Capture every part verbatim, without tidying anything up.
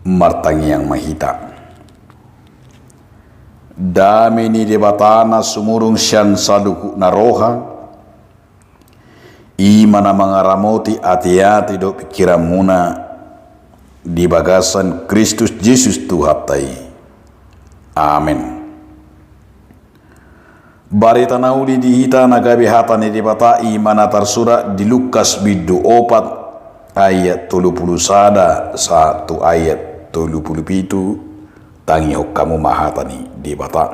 Martangiang ma hita. Dame ni Debata na sumurung sian saluhutna roha, i ma na mangaramoti ateate dohot pingkiranmuna di bagasan Kristus Jesus Tuhanta i. Amen. Barita na uli di hita na gabe hata ni Debata i ma na tarsurat di Lukas bindu opat ayat tolu pulu sada sahat tu ayat tolu pulu pitu. Tangihon hamu ma hata ni Debata.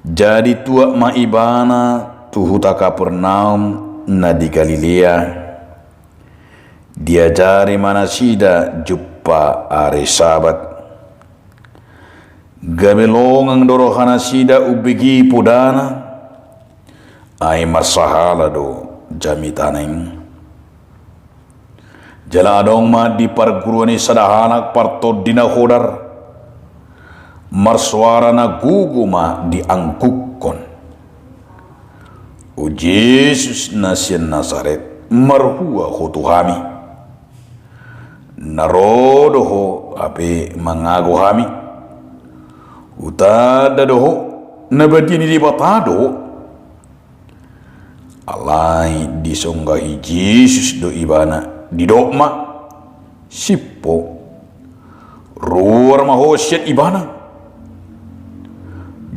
Jadi tuat ma Ibana tu huta Kapernaum na di Galilea. Diajari ma nasida jumpa ari Sabat. Gabe longang do rohanasida umbege podana, ai marsahala do jamitana i. Jala adong ma di parguruan i sada halak partondi na hodar, marsoara na gogo ma dianggukkon: O Jesus na sian Nasaret, marhua ho tu hami. Na ro do ho hape mangago hami. Hutanda do ho, na badia ni Debata do ho. Alai disonggahi Jesus do ibana, didok ma: Simpo, ruar ma ho sian ibana.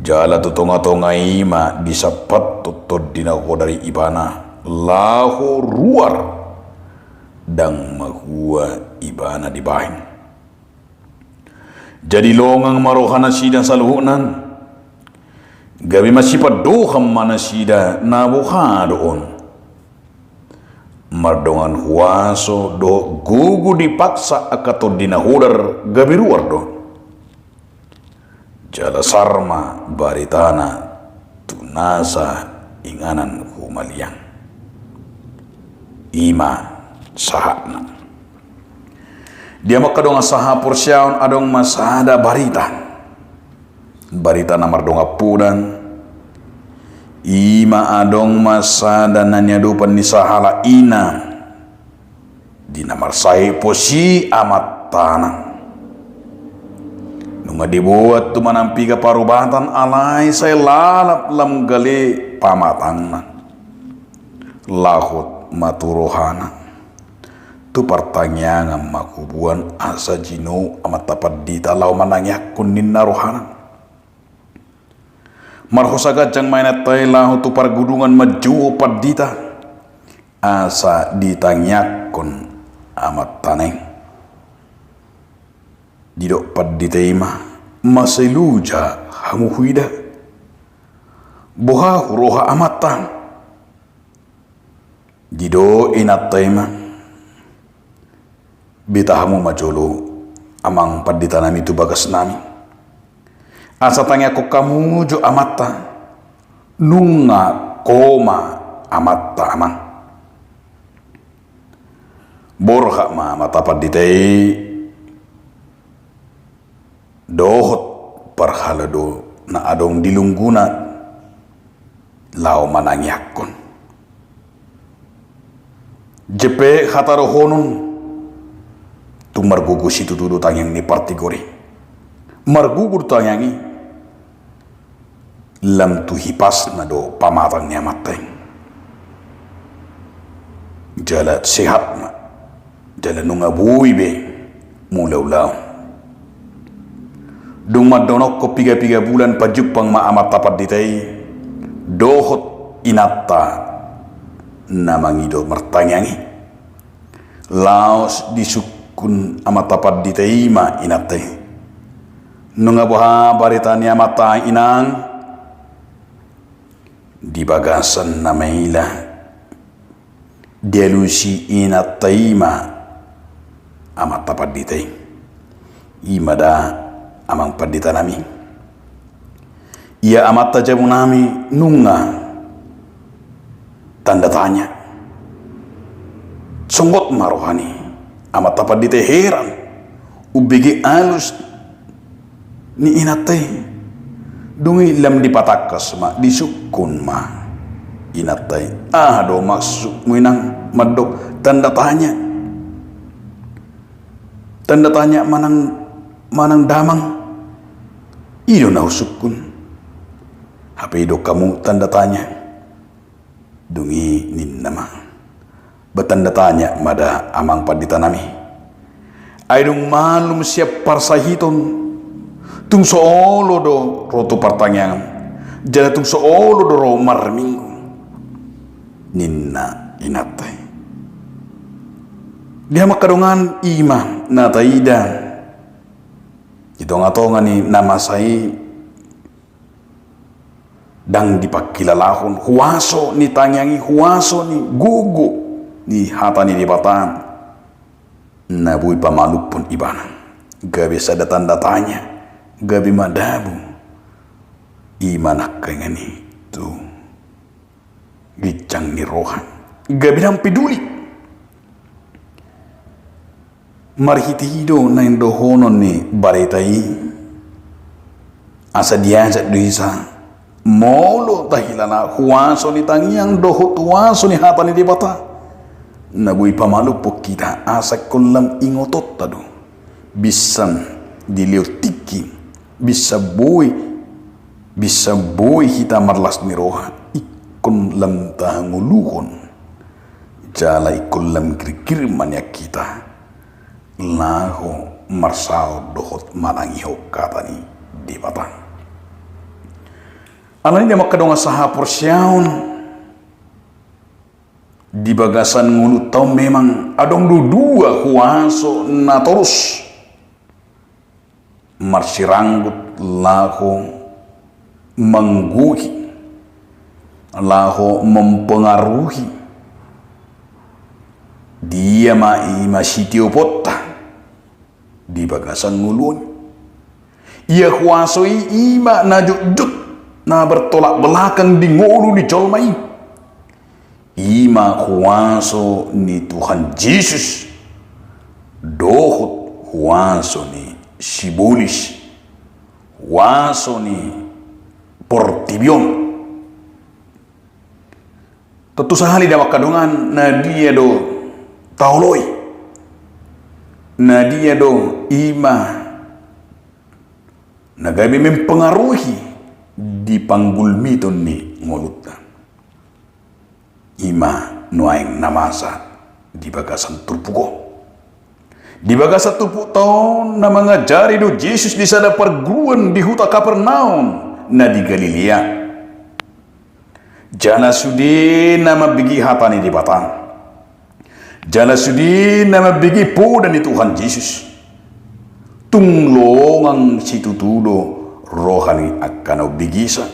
Jala tu tongatonga i ma disampathon tondi na hodar i ibana, laho ruar, ndang mahua ibana dibahen. Jadi longang ma rohanasida saluhutna. Gabe masipandohan ma nasida: Na boha do on? Mardongan huaso dohot gogo dipaksa angka tondi na hodar, gabe ruar do. Jala sar ma baritana tu nasa inganan humaliang. I ma sahatna. Di hamu angka dongan sahaporseaon, adong ma sada barita. Barita na mardongan podan. I ma adong ma sada na niadopan ni sahalak ina di na marsahit pos i amantana. Nunga diboan tu manang piga parubatan, alai sai lalap lam gale pamatangna. Lahot ma tu rohana. Tu partangiangan ma huboan asa jinou amanta pandita laho manangiangkon, ninna rohana. Marhosa ganjang ma inanta i laho tu pargudungan manjou pandita asa ditangiangkon amantana i. Didok pandita i ma: Masa i loja hamu huida? Boha huroha amanta? Didok inanta i ma: Beta hamu ma jolo, amang panditanami, tu bagasnami, asa tangiangkon hamu jo amanta. Nunga koma amanta, amang. Borhat ma amanta pandita i dohot parhalado na adong di lungguna laho manangiangkon. Jempek hata dohonon, tung margogo situtu do tangiang ni partigor i. Margogo do tangiang i lam tu hipasna do pamatang ni amanta i. Jala sehat ma, jala nunga boi be mangula ulaon. Dung mandonokkon piga-piga bulan, pajumpang ma amanta pandita i dohot inanta na mangido martangiang i. Laos disungkun amanta pandita i ma inanta i: Nunga boha barita ni amanta, inang? Di bagasan na maila, dialusi inanta i ma amanta pandita i: I ma da, amang panditanami. Ia amanta jabu nami nunga tanda tanya. Songgot ma roha ni amanta pandita i, heran umbege alus ni inanta i. Dung i lam dipatangkas ma, disungkun ma inanta i: Aha do maksudmu, inang, mandok tanda tanya? Tanda tanya manang, manang damang? I do na husungkun. Hape didok hamu tanda tanya. Dung i ninna ma: Ba tanda tanya ma da, amang pandita nami? Ai dung malum sian parsahiton, tung so olo do ro tu partangiangan, jala tung so olo do ro marminggu, ninna inanta i. Di hamu angka dongan, i ma na taida di tongatonga ni na masa i, ndang dipangkilalahon huaso ni tangiang i, huaso ni gogo ni hata ni Debata na boi pamalumhon ibana. Gabe sada tanda tanya, gabe madabu i ma nangkaningan i tu ginjang ni roha, gabe ndang peduli. Marhite i do naeng dohonon ni barita i, asa diajak do hita molo tahilala huaso ni tangiang dohot huaso ni hata ni Debata na boi pamalumhon hita, asa ingkon lam ingotonta do binsan dilehon tingki, binsan boi, binsan boi hita marlas ni roha, ingkon lam tahangoluhon, jala ingkon lam girgir ma nian hita laho marsaor dohot manangihon hata ni Debata. Alani i, di hamu angka dongan sahaporseaon, di bagasan ngolunta on memang adong do dua huaso na torus marsiranggut laho manggohi, laho mempengaruhi dia ma i ma sitioponta di bagasan ngolu on. Ia huaso i, i ma na jotjot na bertolak belakang di ngolu ni jolma i. I ma huaso ni Tuhan Jesus dohot huaso ni sibolis, huaso ni portibi on. Tontu sahali, di hamu angka dongan, na dia do taoloi, na dia do i ma na gabe mempengaruhi di panggulmiton ni ngolunta? I ma nuaeng na masa di bagasan turpuk on. Di bagasan turpukta on na mangajari do Jesus di sada parguruan di huta Kapernaum na di Galilea. Jala sude na mambege hata ni Debata, jala sude na mambege poda ni Tuhan Jesus, tung longang situtu do roha ni angka na umbegesa.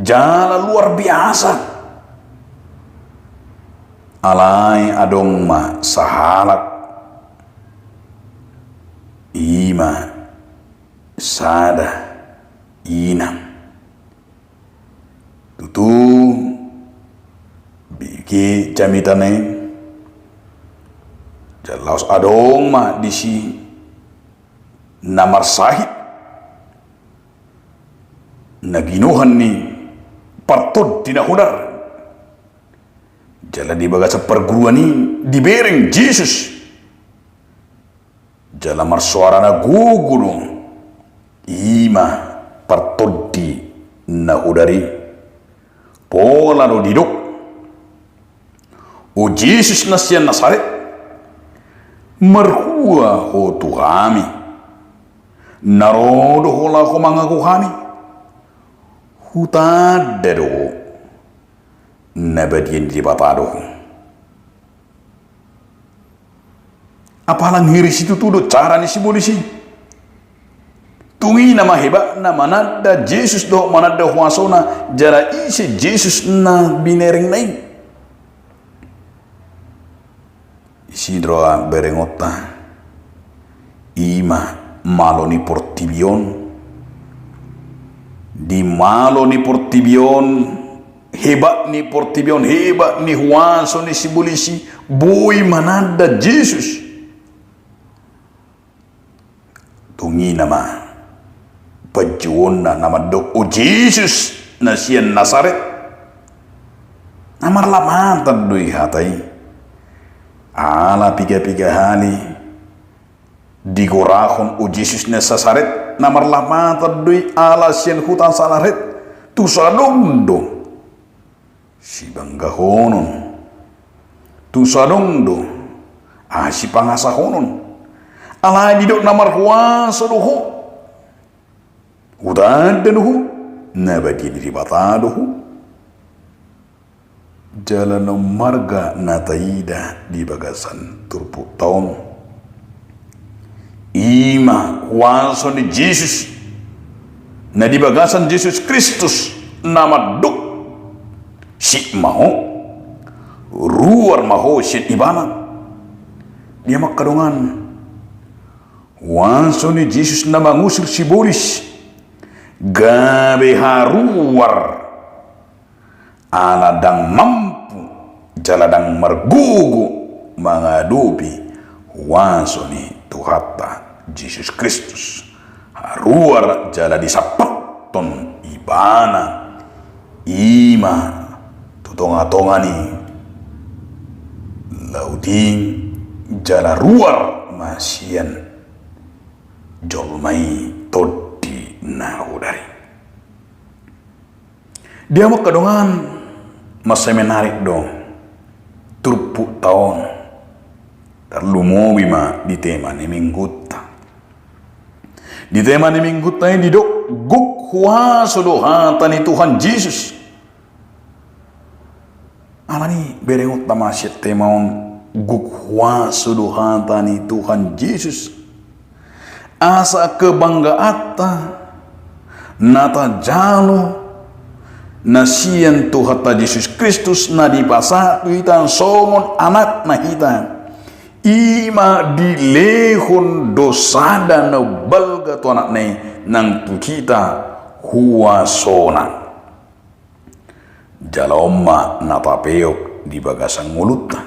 Jala luar biasa. Alai adong ma sahalak, i ma sada inang. Tutu bege jamitana i, jala laos adong ma disi na marsahit na ginohan ni partondi na hodar. Jala di bagasan parguruan i dibereng Jesus, jala marsoara na gogo do, i ma partondi na hodar i. Pola do didok: O Jesus na sian Nasaret, marhua ho tu hami? Na ro do ho laho mangago hami? Hutanda do ho, na badia ni Debata do ho. Apala ngeri situtu do cara ni sibolis i. Tung i nama hebatna mananda Jesus dohot mananda huasona, jala ise Jesus na binerengna i? Ise do berengonta? I ma malo ni portibi on. Di malo ni portibi on, hebat ni portibi on, hebat ni huaso ni sibolis i, boi mananda Jesus. Tung i nama panjouonna na mandok: O Jesus na sian Nasaret. Na marlapatan do i hata i. Ala piga-piga hali Digorahon ho Jesus na sasaret, na marlapatan do i ala sian huta Nasaret, tung so adong do sibanggahonon, tung so adong do aha sipangasahonon. Alai didok na marhuaso do ho. Hutanda do ho, na badia ni Debata do ho. Jala na ummarga na taida di bagasan turpukta on, i ma huaso ni Jesus na di bagasan Jesus Kristus, na mandok: Sip ma ho, ruar ma ho sian ibana. Dia ma angka dongan, huaso ni Jesus na mangusir sibolis gabe haruar, ala ndang mampu jala ndang margogo mangadopi huaso ni Tuhanta Jesus Kristus. Haruar jala disampathon ibana, i ma tu tongatonga ni laut i, jala ruar ma sian jolma i tondi na godang i. Dia ma angka dongan, mansai menarik do turpukta on. Tarlumobi ma di tema ni Minggunta. Di tema ni Minggunta i didok gok huaso do hata ni Tuhan Jesus. Alani berengonta ma sian tema on, gok huaso do hata ni Tuhan Jesus. Asa kebanggaanta na tajalo na sian Tuhanta Jesus Kristus na dipasahat tu hita songon anakna hita, i ma dilehon do sada na balga tu anakna i, nang tu hita huasona. Jala on ma na tapeop di bagasan ngolunta.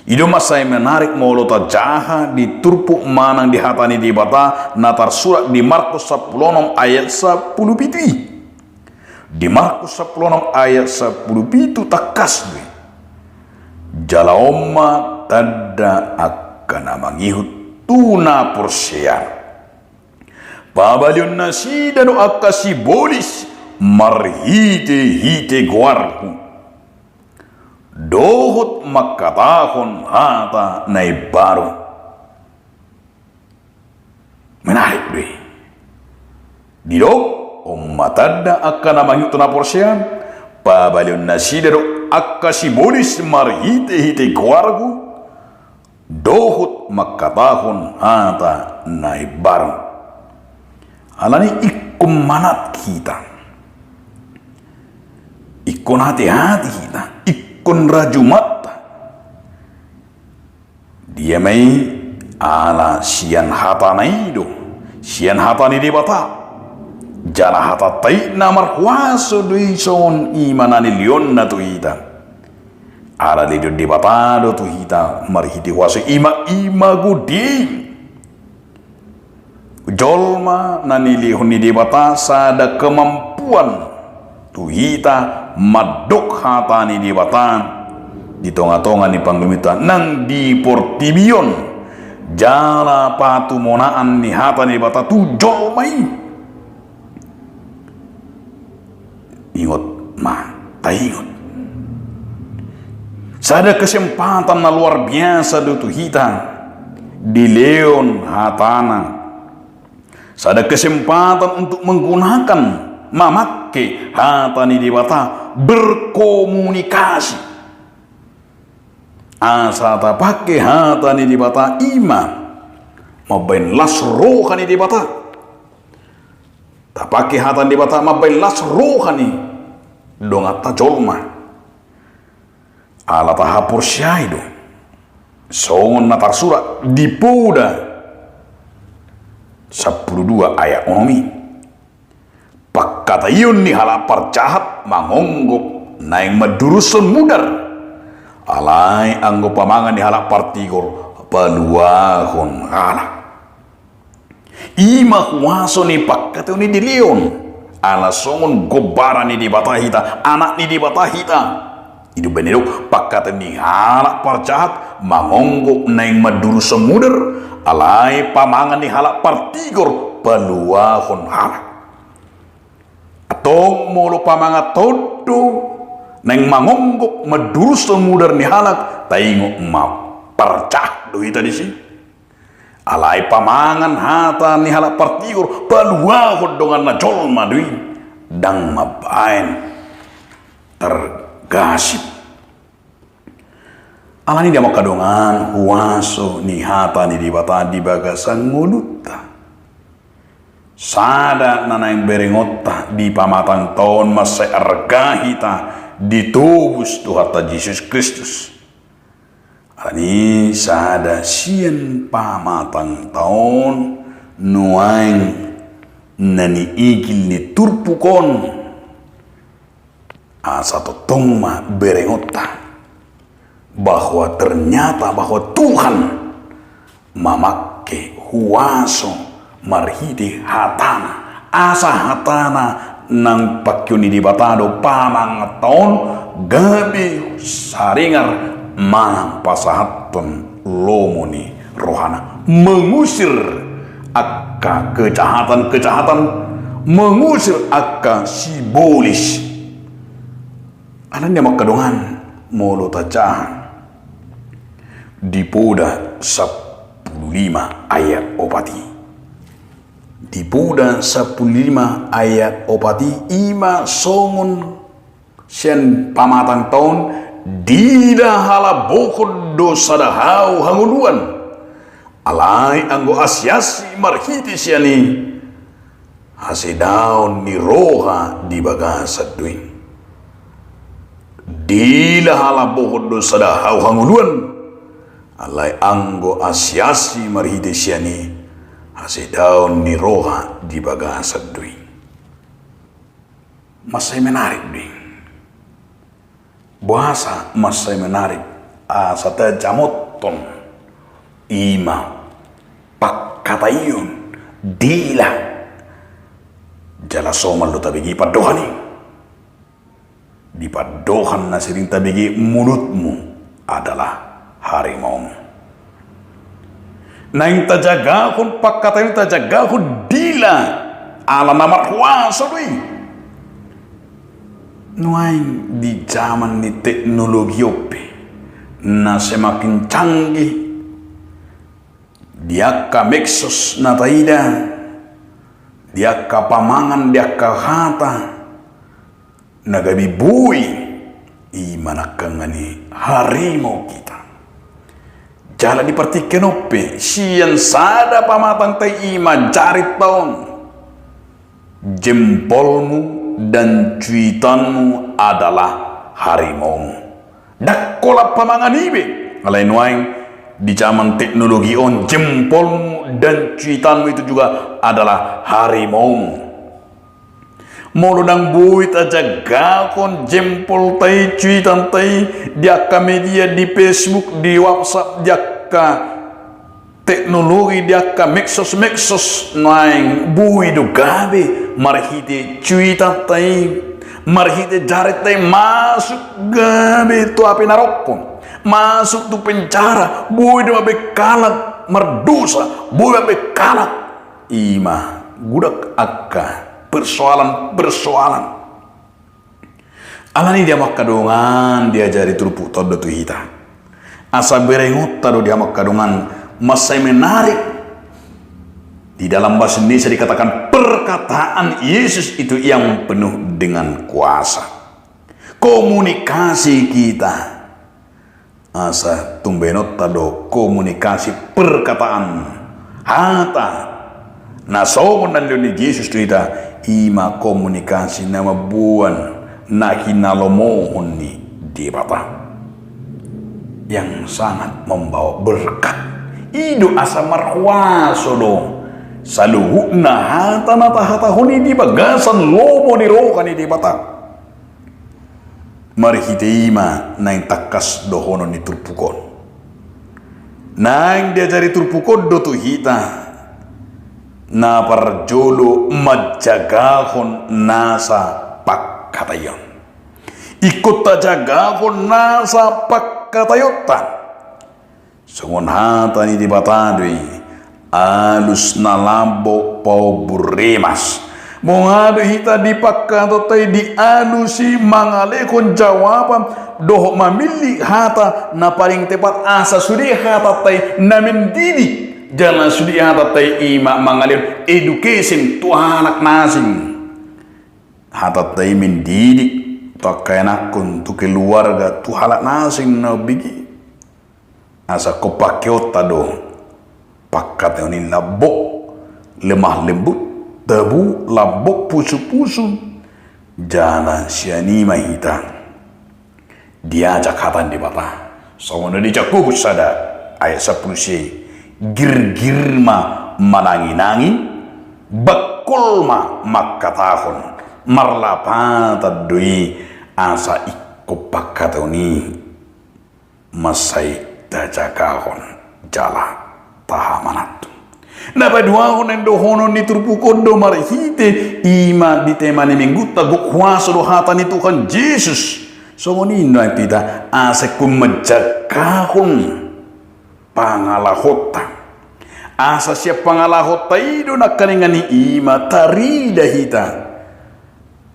I do mansai menarik molo tajaha di turpuk manang di hata ni Debata na tarsurat di Markus sampulu onom ayat sampulu pitu i. Di Markus sampulu onom ayat sampulu pitu tangkas do i: Jala on ma tanda angka na mangihut tu na porsea: Pabalionasida do angka sibolis marhitehite goarhu, dohot mangkatahon hata na imbaru. Menarik do i. Didok, on ma tanda angka na mangihut tu na porsea: Pabalionasida do angka sibolis marhitehite goarhu, dohot mangkatahon hata na imbaru. Alani ingkon manat hita, ingkon hati-hati hita, ingkon rajumanta. Dia ma i? Ala sian hatana i do, sian hata ni Debata. Jala hatanta i na marhuaso do i, songon i ma na nilehonna tu hita. Ala dilehon Debata do tu hita marhite huaso i ma, i ma gode. Jolma na nilehon ni Debata sada kemampuan tu hita mandok hata ni Debata di tongatonga ni pangulimenta nang di portibi on, jala patumonaan ni hata ni Debata tu jolma i. Ingot ma, taingot. Sada kesempatan na luar biasa do tu hita dilehon hatana. Sada kesempatan untuk menggunakan, mamangke hata ni Debata, berkomunikasi. Asa tapangke hata ni Debata i ma mambahen las roha ni Debata. Tapangke hata ni Debata mambahen las roha ni donganta jolma. Ala tahaporseai do songon na tarsurat di Poda sampulu dua ayat onom i: Pangkataion ni halak parjahat mangonggop naeng mandurushon mudar, alai anggo pamangan ni halak partigor paluahon halak. I ma huaso ni pangkataion i dilehon, ala songon gombaran ni Debata hita, anak ni Debata hita. I do umbahen didok, pangkataion ni halak parjahat mangonggop naeng mandurushon mudar, alai pamangan ni halak partigor paluahon halak. Antong molo pamangantaon do naeng mangonggop mandurushon mudar ni halak, taingot ma, parjahat do hita disi. Alai pamangan hata ni halak partigor paluahon donganna jolma do i, ndang mambahen targasip. Alani i, di hamu angka dongan, huaso ni hata ni Debata di bagasan ngolunta. Sada na naeng berengonta di pamatangtaon mansai arga hita ditobus Tuhanta Jesus Kristus. Alani i, sada sian pamatangtaon nuaeng na niigil ni turpuk on, asa tongtong ma berengonta bahwa ternyata bahwa Tuhan mamangke huaso marhite hatana, asa hatana nang pangkeon ni Debata do pamangantaon gabe saringar manang pasahathon lomo ni rohana, mengusir angka kejahatan-kejahatan, mengusir angka sibolis. Alani i, di hamu angka dongan, molo tajaha di Poda sampulu lima ayat opat i. Di Poda sampulu lima ayat opat i, i ma songon sian pamatangtaon, dilahalambokon do sada hau hangoluan. Alai anggo asiasi marhite sian i, hasedaon ni roha di bagasan do i. Dilahalambokon do sada hau hangoluan, alai anggo asiasi marhite sian i, hasedaon ni roha di bagasan do i. Mansai menarik do i. Boasa mansai menarik asa tajamothon i ma pangkataion dila? Jala somal do tabege pandohan i. Di pandohan na sering tabege, mulutmu adalah harimaumu. Naeng tajagahon pangkataion, tajagahon dila, ala na marhuaso do i. Nuaeng di jaman ni teknologi on pe na semakin canggih, di angka medsos na taida, di angka pamangan, di angka hata na gabe boi, i ma nangkaningan i harimau kita. Jala di partingkian on pe, sian sada pamatangta i, i ma jarinta on, jempolmu dan cuitanmu adalah harimaumu. Ndang holan pamangan i be, alai nuaeng di jaman teknologi on, jempolmu dan cuitanmu itu juga adalah harimaumu. Molo ndang boi tajagahon jempolta i, cuitanta i, di angka media, di Facebook, di WhatsApp, di angka teknologi, di angka medsos-medsos, nuaeng boi do gabe marhite cuitanta i, marhite jarinta i masuk gabe tu api naroko, masuk tu penjara, boi do gabe halak mardosa, boi gabe halak i ma godang angka persoalan-persoalan. Alani i, di hamu angka dongan, diajari turpukta on do tu hita asa berengonta do, di hamu angka dongan, mansai menarik. Di dalam bahasa Indonesia dikatakan perkataan Yesus itu yang penuh dengan kuasa. Komunikasi kita asa tung baenonta do komunikasi perkataan, hata na songon na nilehon ni Jesus tu hita, i ma komunikasi na mamboan na hinalomohon ni Debata, yang sangat membawa berkat. I do asa marhuaso do saluhutna hata na tahatahon i di bagasan lomo ni roha ni Debata. Marhite i ma naeng tangkas dohonon ni turpuk on. Naeng diajari turpuk on do tu hita, na parjolo manjagahon nasa pangkataion. Ingkon tajagahon nasa pangkataionta. Songon hata ni Debata do i, alus na lambok paombun rimas. Molo do hita di pangkataionta i dialusi mangalehon jawaban dohot mamillit hata na paling tepat asa sude hatanta i na mendidik, jala sude hatanta i ima mangalehon education tu halak na asing. Hatanta i mendidik tu angka ianakhon, tu keluarga, tu halak na asing na umbege. Asa ingkon pangkeonta do pangkataion i lambok, lemah lembut, tabu, lambok pusu-pusu. Jala sian i ma hita diajak hata ni Debata. Songon na di Jakobus sada ayat sampulu sia, girgir ma manangi-nangi, bangkol ma mangkatahon, marlapatan do i asa ingkon pangkataion i mansai tajagahon jala tahamananghon. Na paduahon naeng dohonon ni turpuk on do marhite ima di tema ni minggunta, gok huaso do hata ni Tuhan Jesus. Songon i do hita asa ingkon manjagahon pangalahonta. Asa sian pangalahonta i do nangkaningan i ima tarida hita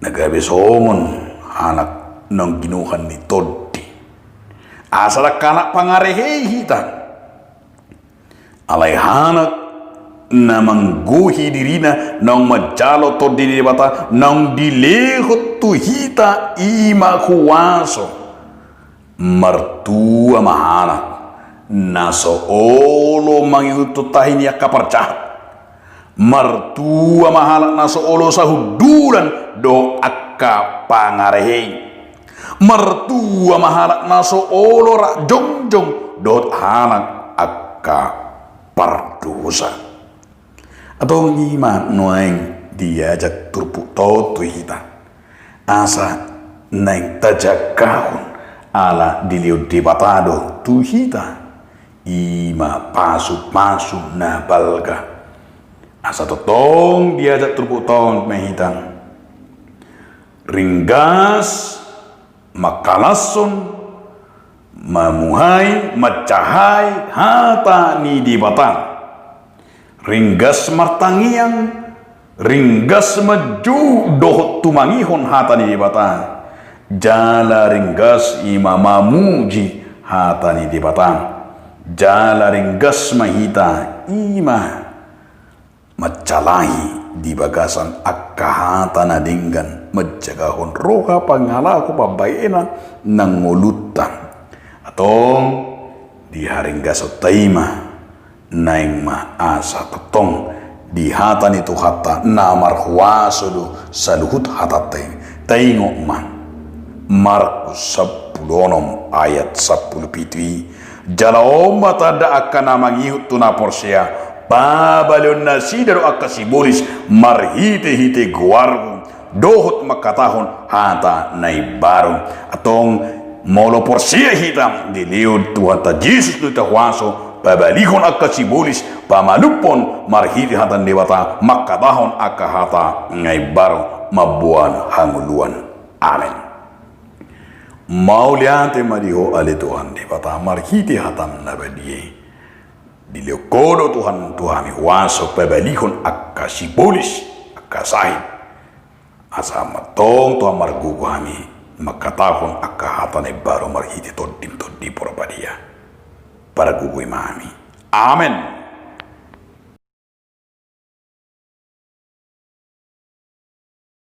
na gabe songon halak naung ginohan ni tondi. Asa ndang halak pangarehei hita. Alai halak na manggohi dirina naung manjalo tondi ni Debata naung dilehon tu hita ima huaso. Martua ma halak na so olo mangihuthon tahi ni angka parjahat. Martua ma halak na so olo sahundulan dohot angka pangarehei. Martua ma halak na so olo rap jongjong dohot halak angka pardosa. Antong ima nuaeng diajak turpukta on tu hita. Asa naeng tajagahon ala dilehon Debata do tu hita ima pasu-pasu na balga. Asa tongtong diajak turpukta on ma hita ringgas mangkalashon, mamuhai, manjahai hata ni Debata. Ringgas martangiang, ringgas manjou dohot tumangihon hata ni Debata. Jala ringgas ima mamuji hata ni Debata. Jala ringgas ma hita ima manjalahi di bagasan angka hata na denggan, manjagahon roha, pangalaho, pambahenan na ngolunta. Antong di haringgasonta ima naeng ma asa tongtong di hata ni Tuhanta na marhuaso do saluhut hatanta i. Taingot ma Markus sampulu onom ayat sampulu pitu i. Jala on ma tanda angka na mangihut tu na porsea, pabalihon nasida do angka sibolis marhite-hite goarhu, dohot mangkatahon hata na imbaru. Antong molo porsea hita dilehon Tuhanta Jesus do hita huaso pabalihon angka sibolis, pamalumhon marhite hata ni Debata, mangkatahon angka hata na imbaru mamboan hangoluan. Amen. Mauliate ma di Ho ale Tuhan Debata marhite hataM na badia i. Dilehon Ho do Tuhan tu hami huaso pabalihon angka sibolis, angka sahit. Asa ma tongtong margogo hami mangkatahon angka hata na imbaru marhite TondiM, Tondi Porbadia. Pargogoi ma hami. Amen.